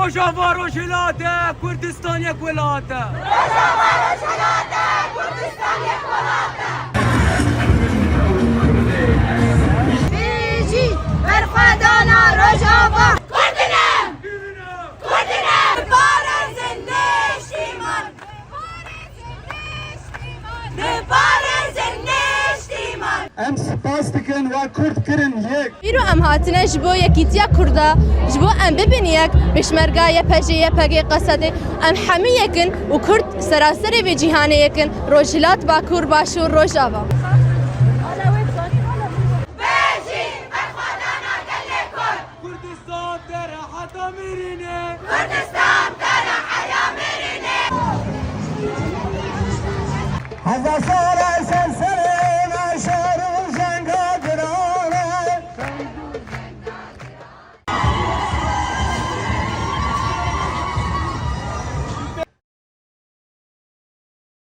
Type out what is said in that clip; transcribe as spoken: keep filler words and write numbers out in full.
Rojava Rojhilat e, Kurdistan yek welat e. Bijî berxwedana Rojava. Kurd in! Kurd in! Parêzin nêştîman! Biparêzin nêştîman! Em spas dikin we Kurd kirin yek. Îro em hatine ji bo yekîtiya Kurda, ji bo em bibin yek, pêşmerga Y P J, Y P G, Qesedê, em hemî yek in û Kurd seraserê vê cîhanê yek in, Rojhilat, Bakur, Başûr, Rojava. Bijî berxwedana gelê Kurd! Kurdistan te re heta mirînê! Kurdistan